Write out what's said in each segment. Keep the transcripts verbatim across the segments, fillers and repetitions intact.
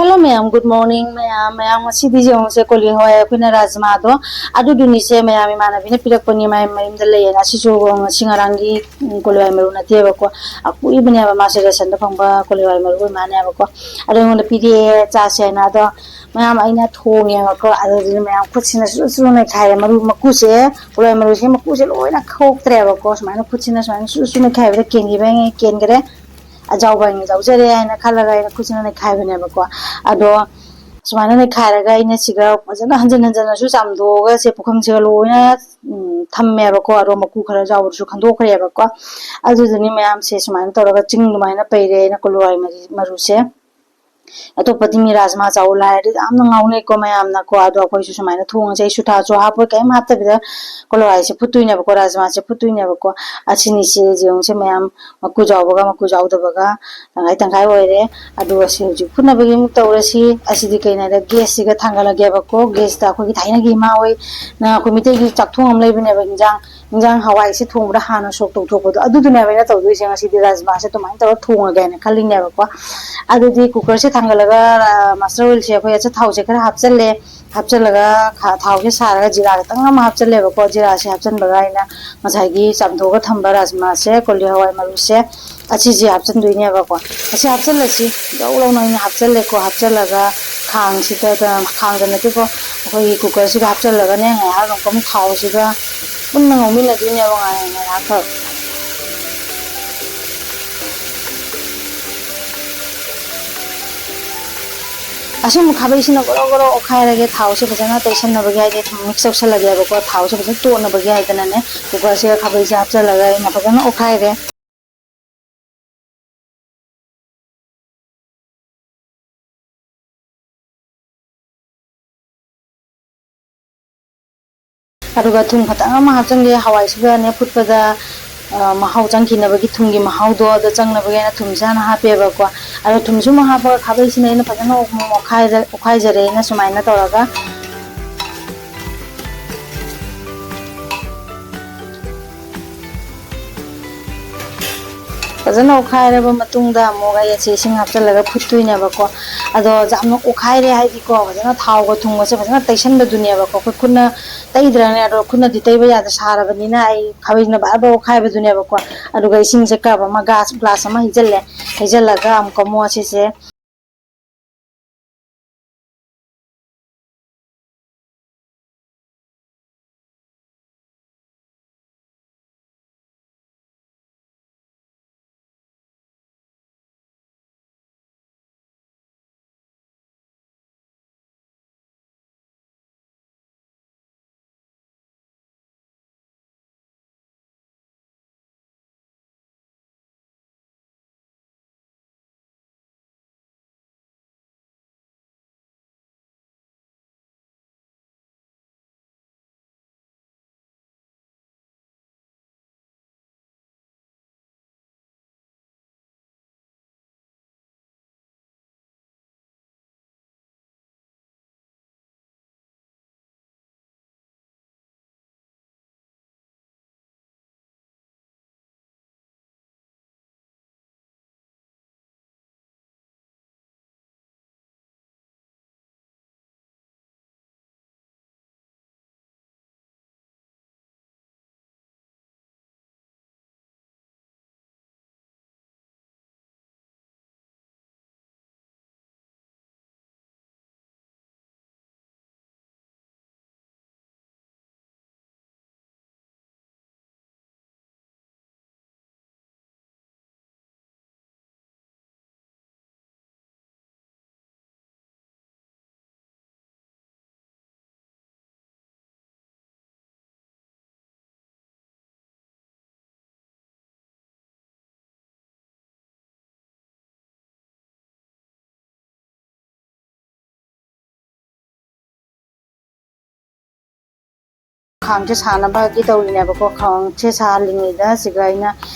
Hello ꯃꯌꯥꯝ, good morning ꯃꯌꯥꯝ꯫ ꯃꯌꯥꯝ, ꯉꯁꯤꯗꯤ ꯌꯦꯡꯉꯨꯁꯦ, ꯀꯣꯂꯤ ꯍꯋꯥꯏ ꯑꯩꯈꯣꯏꯅ ꯔꯥꯖꯃꯥꯗꯣ, ꯑꯗꯨꯗꯨꯅꯤꯁꯦ ꯃꯌꯥꯝ, ꯏꯃꯥꯟꯅꯕꯤꯅ ꯄꯤꯔꯛꯄꯅꯤ, ꯃꯥꯏ ꯃꯌꯨꯝꯗ ꯂꯩꯌꯦꯅ꯫ ꯑꯁꯤꯁꯨ ꯉꯁꯤ ꯉꯔꯥꯡꯒꯤ, ꯎꯝ, ꯀꯣꯂꯤ ꯍꯋꯥꯏ ꯃꯔꯨ ꯅꯠꯇꯦꯕꯀꯣ, ꯑꯀꯨꯏꯕꯅꯦꯕ, ꯃꯥꯁꯦ ꯔꯦꯁꯟꯗ ꯐꯪꯕ ꯀꯣꯂꯤ ꯍꯋꯥꯏ ꯃꯔꯨ ꯑꯣꯏ ꯃꯥꯅꯦꯕꯀꯣ꯫ ꯑꯗꯣ ꯑꯩꯉꯣꯟꯗ ꯄꯤꯔꯛꯑꯦ, ꯆꯥꯁꯦ ꯍꯥꯏꯅ꯫ ꯑꯗꯣ ꯃꯌꯥꯝ, ꯑꯩꯅ ꯊꯣꯡꯉꯦꯕꯀꯣ, ꯑꯗꯨꯗꯨꯅ ꯃꯌꯥꯝ ꯈꯨꯠꯁꯤꯅ ꯁꯨꯔꯨ ꯁꯨꯔꯨ ꯅꯩꯈꯥꯏꯔꯦ꯫ ꯃꯔꯨ ꯃꯀꯨꯁꯦ, ꯀꯣꯂꯤ ꯍꯋꯥꯏ ꯃꯔꯨꯁꯦ ꯃꯀꯨꯁꯦ ꯂꯣꯏꯅ ꯈꯣꯛꯇ꯭ꯔꯦꯕꯀꯣ, ꯁꯨꯃꯥꯏꯅ ꯈꯨꯠꯁꯤꯅ ꯁꯨꯃꯥꯏꯅ ꯁꯨꯔꯨ ꯁꯨꯔꯨ ꯅꯩꯈꯥꯏꯕꯗ ꯀꯦꯟꯈꯤꯕ ꯉꯩ ꯀꯦꯟꯈꯔꯦ꯫ ꯑꯖꯥꯎꯕ ꯑꯩꯅ ꯌꯥꯎꯖꯔꯦ ꯍꯥꯏꯅ ꯈꯜꯂꯒ ꯑꯩꯅ ꯈꯨꯠꯁꯤꯅ ꯅꯩꯈꯥꯏꯕꯅꯦꯕꯀꯣ꯫ ꯑꯗꯣ ꯁꯨꯃꯥꯏꯅ ꯅꯩꯈꯥꯏꯔꯒ ꯑꯩꯅ ꯁꯤꯒ ꯐꯖꯅ ꯍꯟꯖꯤꯟ ꯍꯟꯖꯤꯟꯅꯁꯨ ꯆꯥꯝꯊꯣꯛꯑꯒ ꯁꯦ ꯄꯨꯈꯝꯁꯤꯒ ꯂꯣꯏꯅ, ꯎꯝ, ꯊꯝꯃꯦꯕꯀꯣ꯫ ꯑꯗꯣ ꯃꯀꯨ ꯈꯔ ꯌꯥꯎꯕꯗꯨꯁꯨ ꯈꯟꯗꯣꯛꯈ꯭ꯔꯦꯕꯀꯣ꯫ ꯑꯗꯨꯗꯨꯅꯤ ꯃꯌꯥꯝꯁꯦ ꯁꯨꯃꯥꯏꯅ ꯇꯧꯔꯒ ꯆꯤꯡ ꯑꯗꯨꯃꯥꯏꯅ ꯄꯩꯔꯦ ꯑꯩꯅ ꯀꯣꯂꯤ ꯍꯋꯥꯏ ꯃꯔꯤ-, ꯃꯔꯨꯁꯦ꯫ ꯑꯇꯣꯞꯄꯗꯤ ꯃꯤ ꯔꯥꯖꯃꯥ ꯆꯥꯎ ꯂꯥꯏꯔꯗꯤ ꯌꯥꯝꯅ ꯉꯥꯎꯅꯩꯀꯣ ꯃꯌꯥꯝꯅꯀꯣ꯫ ꯑꯗꯣ ꯑꯩꯈꯣꯏꯁꯨ ꯁꯨꯃꯥꯏꯅ ꯊꯣꯡꯉꯁꯦ꯫ ꯑꯩ ꯁꯨꯊꯥꯁꯨ ꯍꯥꯞꯄꯣꯏ, ꯀꯩꯝ ꯍꯥꯞꯇꯕꯤꯗ ꯀꯣꯂꯤ ꯍꯋꯥꯏꯁꯦ ꯐꯨꯠꯇꯣꯏꯅꯦꯕꯀꯣ, ꯔꯥꯖꯃꯥꯁꯦ ꯐꯨꯠꯇꯣꯏꯅꯦꯕꯀꯣ꯫ ꯑꯁꯤꯅꯤꯁꯦ ꯌꯦꯡꯉꯨꯁꯦ ꯃꯌꯥꯝ, ꯃꯀꯨ ꯌꯥꯎꯕꯒ ꯃꯀꯨ ꯌꯥꯎꯗꯕꯒ ꯇꯪꯈꯥꯏ ꯇꯪꯈꯥꯏ ꯑꯣꯏꯔꯦ꯫ ꯑꯗꯨꯒ ꯁꯤ ꯍꯧꯖꯤꯛ ꯐꯨꯠꯅꯕꯒꯤ ꯑꯃꯨꯛ ꯇꯧꯔꯁꯤ꯫ ꯑꯁꯤꯗꯤ ꯀꯩꯅꯣ ꯍꯥꯏꯔꯦ, ꯒ꯭ꯌꯥꯁꯁꯤꯒ ꯊꯥꯡꯒꯠꯂꯒꯦꯕꯀꯣ꯫ ꯒ꯭ꯌꯥꯁꯇ ꯑꯩꯈꯣꯏꯒꯤ ꯊꯥꯏꯅꯒꯤ ꯏꯃꯥ ꯍꯣꯏꯅ ꯑꯩꯈꯣꯏ ꯃꯤꯇꯩꯒꯤ ꯆꯥꯛꯊꯣꯡ ꯑꯃ ꯂꯩꯕꯅꯦꯕ, ꯏꯟꯖꯥꯡ, ꯏꯟꯖꯥꯡ ꯍꯋꯥꯏꯁꯦ ꯊꯣꯡꯕꯗ ꯍꯥꯟꯅ ꯁꯣꯛ ꯇꯧꯊꯣꯛꯄꯗꯣ, ꯑꯗꯨꯗꯨꯅꯦꯕ ꯑꯩꯅ ꯇꯧꯗꯣꯏꯁꯦ꯫ ꯉꯁꯤꯗꯤ ꯔꯥꯖꯃꯥꯁꯦ ꯑꯗꯨꯃꯥꯏꯅ ꯇꯧꯔ ꯊꯣꯡꯉꯒꯦꯅ ꯈꯜꯂꯤꯅꯦꯕꯀꯣ꯫ ꯑꯗꯨꯗꯤ ꯀꯨꯀꯔꯁꯦ ꯊꯥꯡꯒꯠꯂꯒ, ꯑ, ꯃꯁꯇꯔ ꯑꯣꯏꯜꯁꯦ ꯑꯩꯈꯣꯏ ꯑꯆꯥꯊꯥꯎꯁꯦ ꯈꯔ ꯍꯥꯞꯆꯜꯂꯦ꯫ ꯍꯥꯞꯆꯜꯂꯒ ꯈꯥ-, ꯊꯥꯎꯁꯦ ꯁꯥꯔꯒ ꯖꯤꯔꯥ ꯈꯤꯇꯪ ꯑꯃ ꯍꯥꯞꯆꯜꯂꯦꯕꯀꯣ꯫ ꯖꯤꯔꯥꯁꯦ ꯍꯥꯞꯆꯟꯕꯒ ꯑꯩꯅ ꯉꯁꯥꯏꯒꯤ ꯆꯥꯝꯊꯣꯛꯑꯒ ꯊꯝꯕ ꯔꯥꯖꯃꯥꯁꯦ, ꯀꯣꯂꯤ ꯍꯋꯥꯏ ꯃꯔꯨꯁꯦ, ꯑꯁꯤꯁꯦ ꯍꯥꯞꯆꯟꯗꯣꯏꯅꯦꯕꯀꯣ꯫ ꯑꯁꯤ ꯍꯥꯞꯆꯜꯂꯁꯤ, ꯖꯧ ꯂꯥꯎꯅ ꯑꯩꯅ ꯍꯥꯞꯆꯜꯂꯦꯀꯣ꯫ ꯍꯥꯞꯆꯜꯂꯒ ꯈꯥꯡꯁꯤꯗ, ꯈꯥꯡꯗ ꯅꯠꯇꯦꯀꯣ, ꯑꯩꯈꯣꯏꯒꯤ ꯀꯨꯀꯔꯁꯤꯗ ꯍꯥꯞꯆꯜꯂꯒꯅꯦ, ꯉꯥꯏꯍꯥꯛ ꯑꯃꯨꯛꯀ ꯊꯥꯎꯁꯤꯒ ꯄꯨꯟꯅ ꯉꯧꯃꯤꯟꯅꯗꯣꯏꯅꯦꯕ ꯉꯥꯏ-, ꯉꯥꯏꯍꯥꯛꯈꯛ꯫ ꯑꯁꯨꯝ ꯈꯥꯕꯩꯁꯤꯅ ꯒꯣꯔꯣ ꯒꯣꯔꯣ ꯑꯣꯠꯈꯥꯏꯔꯒꯦ, ꯊꯥꯎꯁꯦ ꯐꯖꯅ ꯇꯩꯁꯟꯅꯕꯒꯤ, ꯍꯥꯏꯗꯤ ꯃꯤꯛꯁ ꯇꯧꯁꯜꯂꯒꯦꯕꯀꯣ, ꯊꯥꯎꯁꯦ ꯐꯖꯅ ꯇꯣꯠꯅꯕꯒꯤ ꯍꯥꯏꯗꯅꯅꯦ꯫ ꯀꯨꯀꯔꯁꯤꯒ ꯈꯥꯕꯩꯁꯦ ꯍꯥꯞꯆꯜꯂꯒ ꯑꯩꯅ ꯐꯖꯅ ꯑꯣꯠꯈꯥꯏꯔꯦ꯫ ꯑꯗꯨꯒ ꯊꯨꯝ ꯈꯇꯪ ꯑꯃ ꯍꯥꯞꯆꯤꯟꯒꯦ꯫ ꯍꯋꯥꯏꯁꯤꯒꯅꯦ ꯐꯨꯠꯄꯗ, ꯑ, ꯃꯍꯥꯎ ꯆꯪꯈꯤꯅꯕꯒꯤ, ꯊꯨꯝꯒꯤ ꯃꯍꯥꯎꯗꯣ ꯑꯗꯣ ꯆꯪꯅꯕꯒꯤ ꯑꯩꯅ ꯊꯨꯝꯁꯦ ꯍꯥꯟꯅ ꯍꯥꯞꯄꯦꯕꯀꯣ꯫ ꯑꯗꯣ ꯊꯨꯝꯁꯨ ꯑꯃꯨꯛ ꯍꯥꯞꯄꯒ ꯈꯥꯕꯩꯁꯤꯅ ꯑꯩꯅ ꯐꯖꯅ ꯑꯃꯨꯛ ꯑꯣꯠꯈꯥꯏꯔ-, ꯑꯣꯠꯈꯥꯏꯖꯔꯦ ꯑꯩꯅ ꯁꯨꯃꯥꯏꯅ ꯇꯧꯔꯒ꯫ ꯐꯖꯅ ꯑꯣꯠꯈꯥꯏꯔꯕ ꯃꯇꯨꯡꯗ ꯑꯃꯨꯛ ꯑꯩ ꯑꯁꯤ ꯏꯁꯤꯡ ꯍꯥꯞꯆꯤꯜꯂꯒ ꯐꯨꯠꯇꯣꯏꯅꯦꯕꯀꯣ꯫ ꯑꯗꯣ ꯌꯥꯝꯅ ꯑꯣꯠꯈꯥꯏꯔꯦ ꯍꯥꯏꯗꯤꯀꯣ, ꯐꯖꯅ ꯊꯥꯎꯒ ꯊꯨꯝꯒꯁꯦ ꯐꯖꯅ ꯇꯩꯁꯟꯕꯗꯨꯅꯦꯕꯀꯣ꯫ ꯑꯩꯈꯣꯏ ꯈꯨꯠꯅ ꯇꯩꯗ꯭ꯔꯅꯦ, ꯑꯗꯣ ꯈꯨꯠꯅꯗꯤ ꯇꯩꯕ ꯌꯥꯗ ꯁꯥꯔꯕꯅꯤꯅ ꯑꯩ ꯈꯥꯕꯩꯁꯤꯅ ꯕꯥꯔ ꯕꯥꯔ ꯑꯣꯠꯈꯥꯏꯕꯗꯨꯅꯦꯕꯀꯣ꯫ ꯑꯗꯨꯒ ꯏꯁꯤꯡꯁꯦ ꯀꯞ ꯑꯃ, ꯒ꯭ꯂꯥꯁ, ꯒ꯭ꯂꯥꯁ ꯑꯃ ꯍꯩꯖꯤꯜꯂꯦ꯫ ꯍꯩꯖꯤꯜꯂꯒ ꯑꯃꯨꯛꯀ ꯑꯃꯨꯛ ꯑꯁꯤꯁꯦ ꯈꯥꯡꯁꯦ ꯁꯥꯅꯕꯒꯤ ꯇꯧꯔꯤꯅꯦꯕꯀꯣ꯫ ꯈꯥꯡꯁꯦ ꯁꯥꯍꯜꯂꯤꯉꯩꯗ ꯁꯤꯒ ꯑꯩꯅ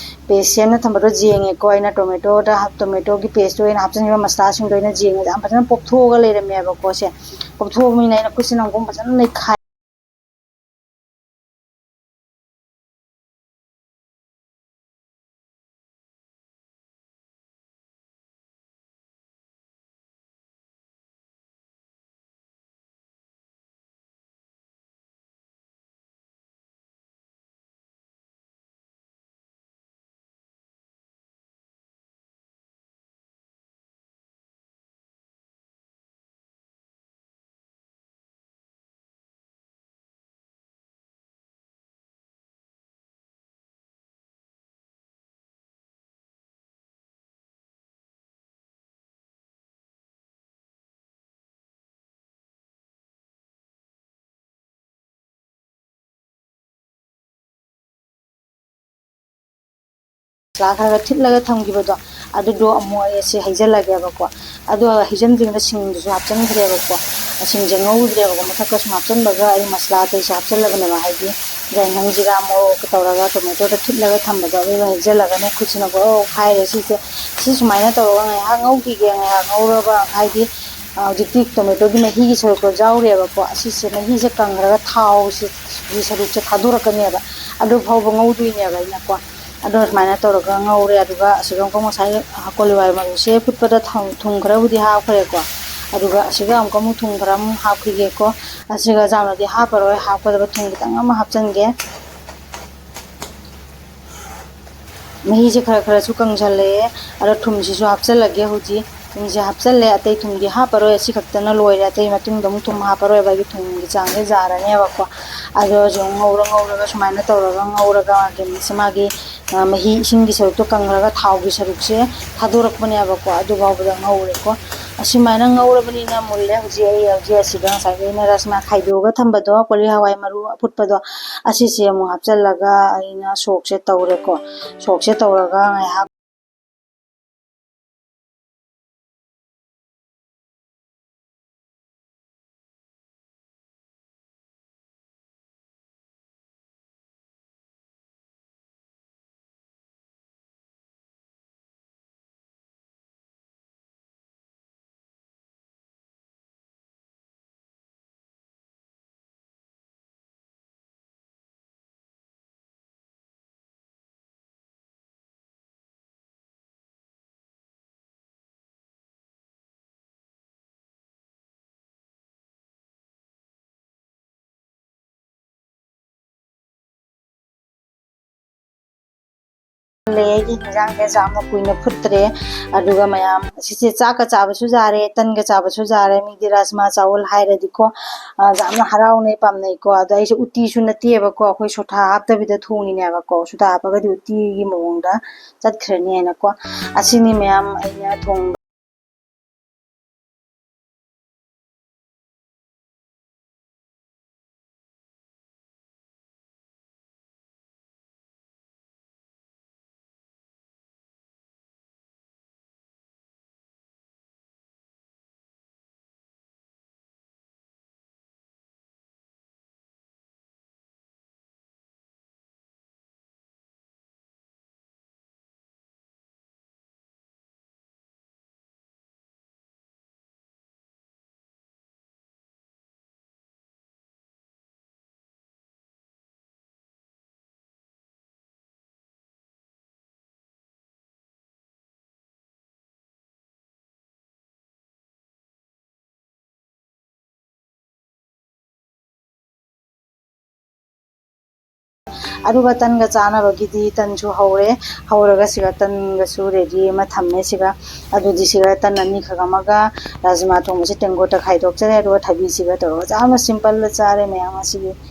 ꯄꯦꯁ ꯁꯦꯝꯅ ꯊꯝꯕꯗꯣ ꯌꯦꯡꯉꯦꯀꯣ꯫ ꯑꯩꯅ ꯇꯣꯃꯦꯇꯣꯗ ꯍꯥꯞ-, ꯇꯣꯃꯦꯇꯣꯒꯤ ꯄꯦꯁꯇꯣ ꯑꯩꯅ ꯍꯥꯞꯆꯤꯟꯈꯤꯕ ꯃꯁꯂꯥꯁꯤꯡꯗꯣ ꯑꯩꯅ ꯌꯦꯡꯉꯦ꯫ ꯌꯥꯝ ꯐꯖꯅ ꯄꯣꯞꯊꯣꯛꯑꯒ ꯂꯩꯔꯝꯃꯦꯕꯀꯣ꯫ ꯁꯦ ꯄꯣꯞꯊꯣꯛꯑꯕꯅꯤꯅ ꯑꯩꯅ ꯈꯨꯠꯁꯤꯅ ꯑꯃꯨꯛ ꯐꯖꯅ ꯅꯩꯈꯥꯏ꯫ ꯃꯁꯂꯥ ꯈꯔ ꯈꯔ ꯊꯤꯠꯂꯒ ꯊꯝꯈꯤꯕꯗꯣ, ꯑꯗꯨꯗꯣ ꯑꯃꯨꯛ ꯑꯩꯁꯦ ꯍꯩꯖꯤꯜꯂꯒꯦꯕꯀꯣ꯫ ꯑꯗꯣ ꯍꯩꯖꯤꯟꯗ꯭ꯔꯤꯉꯩꯗ ꯁꯤꯡꯗꯨꯁꯨ ꯍꯥꯞꯆꯤꯟꯈ꯭ꯔꯦꯕꯀꯣ꯫ ꯁꯤꯡꯁꯦ ꯉꯧꯗ꯭ꯔꯦꯕꯀꯣ, ꯃꯊꯛꯇ ꯁꯨꯝ ꯍꯥꯞꯆꯤꯟꯕꯒ ꯑꯩ ꯃꯁꯂꯥ ꯑꯇꯩꯁꯨ ꯍꯥꯞꯆꯤꯜꯂꯕꯅꯦꯕ, ꯍꯥꯏꯗꯤ ꯌꯥꯏꯉꯪ, ꯖꯤꯔꯥ, ꯃꯣꯔꯣꯛꯀ ꯇꯧꯔꯒ ꯇꯣꯃꯦꯇꯣꯗ ꯊꯤꯠꯂꯒ ꯊꯝꯕꯗꯣ, ꯑꯗꯨꯒ ꯍꯩꯖꯤꯜꯂꯒꯅꯦ ꯈꯨꯠꯁꯤꯅ ꯒ꯭ꯔꯣ ꯍꯥꯏꯔꯦ꯫ ꯁꯤꯁꯦ, ꯁꯤ ꯁꯨꯃꯥꯏꯅ ꯇꯧꯔꯒ ꯉꯥꯏꯍꯥꯛ ꯉꯧꯈꯤꯒꯦ꯫ ꯉꯥꯏꯍꯥꯛ ꯉꯧꯔꯕ ꯍꯥꯏꯗꯤ, ꯑ, ꯍꯧꯖꯤꯛꯇꯤ ꯇꯣꯃꯦꯇꯣꯒꯤ ꯃꯍꯤꯒꯤ ꯁꯔꯨꯛꯇꯣ ꯌꯥꯎꯔꯦꯕꯀꯣ꯫ ꯑꯁꯤꯁꯦ ꯃꯍꯤꯁꯦ ꯀꯪꯈ꯭ꯔꯒ ꯊꯥꯎꯁꯤꯒꯤ ꯁꯔꯨꯛꯁꯦ ꯊꯥꯗꯣꯔꯛꯀꯅꯦꯕ꯫ ꯑꯗꯨ ꯐꯥꯎꯕ ꯉꯧꯗꯣꯏꯅꯦꯕ ꯑꯩꯅꯀꯣ꯫ ꯑꯗꯣ ꯁꯨꯃꯥꯏꯅ ꯇꯧꯔꯒ ꯉꯧꯔꯦ꯫ ꯑꯗꯨꯒ ꯑꯁꯤꯒ ꯑꯃꯨꯛꯀ ꯉꯁꯥꯏ ꯀꯣꯂꯤ ꯍꯋꯥꯏ ꯃꯔꯨꯁꯦ ꯐꯨꯠꯄꯗ ꯊꯥꯎ, ꯊꯨꯝ ꯈꯔꯕꯨꯗꯤ ꯍꯥꯞꯈ꯭ꯔꯦꯀꯣ꯫ ꯑꯗꯨꯒ ꯑꯁꯤꯒ ꯑꯃꯨꯛꯀ ꯑꯃꯨꯛ ꯊꯨꯝ ꯈꯔ ꯑꯃꯨꯛ ꯍꯥꯞꯈꯤꯒꯦꯀꯣ꯫ ꯑꯁꯤꯒ ꯌꯥꯝꯅꯗꯤ ꯍꯥꯞꯄꯔꯣꯏ, ꯍꯥꯞꯀꯗꯕ ꯊꯨꯝ ꯈꯤꯇꯪ ꯑꯃ ꯍꯥꯞꯆꯤꯟꯒꯦ꯫ ꯃꯍꯤꯁꯦ ꯈꯔ ꯈꯔꯁꯨ ꯀꯪꯁꯜꯂꯛꯑꯦ꯫ ꯑꯗꯣ ꯊꯨꯝꯁꯤꯁꯨ ꯍꯥꯞꯆꯜꯂꯒꯦ ꯍꯧꯖꯤꯛ꯫ ꯊꯨꯝꯁꯦ ꯍꯥꯞꯆꯜꯂꯦ, ꯑꯇꯩ ꯊꯨꯝꯗꯤ ꯍꯥꯞꯄꯔꯣꯏ, ꯑꯁꯤ ꯈꯛꯇꯅ ꯂꯣꯏꯔꯦ꯫ ꯑꯇꯩ ꯃꯇꯨꯡꯗ ꯑꯃꯨꯛ ꯊꯨꯝ ꯍꯥꯞꯄꯔꯣꯏꯕ, ꯑꯩꯒꯤ ꯊꯨꯝꯒꯤ ꯆꯥꯡꯁꯦ ꯌꯥꯔꯅꯦꯕꯀꯣ꯫ ꯑꯗꯣ ꯍꯧꯖꯤꯛ ꯑꯃꯨꯛ ꯉꯧꯔ ꯉꯧꯔꯒ ꯁꯨꯃꯥꯏꯅ ꯇꯧꯔꯒ ꯉꯧꯔꯒ ꯀꯩꯅꯣꯁꯦ, ꯃꯥꯒꯤ, ꯑ, ꯃꯍꯤ ꯏꯁꯤꯡꯒꯤ ꯁꯔꯨꯛꯇꯣ ꯀꯪꯈ꯭ꯔꯒ ꯊꯥꯎꯒꯤ ꯁꯔꯨꯛꯁꯦ ꯊꯥꯗꯣꯔꯛꯄꯅꯦꯕꯀꯣ꯫ ꯑꯗꯨ ꯐꯥꯎꯕꯗ ꯉꯧꯔꯦꯀꯣ꯫ ꯑꯁꯨꯃꯥꯏꯅ ꯉꯧꯔꯕꯅꯤꯅ ꯃꯨꯜꯂꯦ꯫ ꯍꯧꯖꯤꯛ ꯑꯩ, ꯍꯧꯖꯤꯛ ꯑꯁꯤꯗ ꯉꯁꯥꯏꯒꯤ ꯑꯩꯅ ꯔꯥꯁꯃꯥ ꯈꯥꯏꯗꯣꯛꯑꯒ ꯊꯝꯕꯗꯣ, ꯀꯣꯂꯤ ꯍꯋꯥꯏ ꯃꯔꯨ ꯑꯐꯨꯠꯄꯗꯣ, ꯑꯁꯤꯁꯦ ꯑꯃꯨꯛ ꯍꯥꯞꯆꯤꯜꯂꯒ ꯑꯩꯅ ꯁꯣꯛꯁꯦ ꯇꯧꯔꯦꯀꯣ꯫ ꯁꯣꯛꯁꯦ ꯇꯧꯔꯒ ꯉꯥꯏꯍꯥꯛ ꯂꯩ꯫ ꯑꯩꯒꯤ ꯍꯤꯟꯖꯥꯡꯁꯦ ꯌꯥꯝꯅ ꯀꯨꯏꯅ ꯐꯨꯠꯇ꯭ꯔꯦ꯫ ꯑꯗꯨꯒ ꯃꯌꯥꯝ ꯁꯤꯁꯦ ꯆꯥꯛꯀ ꯆꯥꯕꯁꯨ ꯌꯥꯔꯦ, ꯇꯟꯒ ꯆꯥꯕꯁꯨ ꯌꯥꯔꯦ꯫ ꯃꯤꯗꯤ ꯔꯥꯖꯃꯥ ꯆꯥꯎꯜ ꯍꯥꯏꯔꯗꯤꯀꯣ, ꯑ, ꯌꯥꯝꯅ ꯍꯔꯥꯎꯅꯩ, ꯄꯥꯝꯅꯩꯀꯣ꯫ ꯑꯗꯣ ꯑꯩꯁꯦ ꯎꯇꯤꯁꯨ ꯅꯠꯇꯦꯕꯀꯣ, ꯑꯩꯈꯣꯏ ꯁꯣꯗꯥ ꯍꯥꯞꯇꯕꯤꯗ ꯊꯣꯡꯉꯤꯅꯦꯕꯀꯣ꯫ ꯁꯣꯗꯥ ꯍꯥꯞꯄꯒꯗꯤ ꯎꯇꯤꯒꯤ ꯃꯑꯣꯡꯗ ꯆꯠꯈ꯭ꯔꯅꯤ ꯍꯥꯏꯅꯀꯣ꯫ ꯑꯁꯤꯅꯤ ꯃꯌꯥꯝ ꯑꯩꯅ ꯊꯣꯡꯕ꯫ ꯑꯗꯨꯒ ꯇꯟꯒ ꯆꯥꯅꯕꯒꯤꯗꯤ ꯇꯟꯁꯨ ꯍꯧꯔꯦ꯫ ꯍꯧꯔꯒ ꯁꯤꯒ ꯇꯟꯒꯁꯨ ꯔꯦꯗꯤ ꯑꯃ ꯊꯝꯃꯦ꯫ ꯁꯤꯒ ꯑꯗꯨꯗꯤ ꯁꯤꯒ ꯇꯟ ꯑꯅꯤꯈꯛ ꯑꯃꯒ ꯔꯥꯖꯃꯥ ꯊꯣꯡꯕꯁꯦ ꯇꯦꯡꯀꯣꯠꯇ ꯈꯥꯏꯗꯣꯛꯆꯔꯦ꯫ ꯑꯗꯨꯒ ꯊꯕꯤꯁꯤꯒ ꯇꯧꯔꯒ ꯌꯥꯝꯅ ꯁꯤꯝꯄꯜꯗ ꯆꯥꯔꯦ ꯃꯌꯥꯝ ꯉꯁꯤꯒꯤ꯫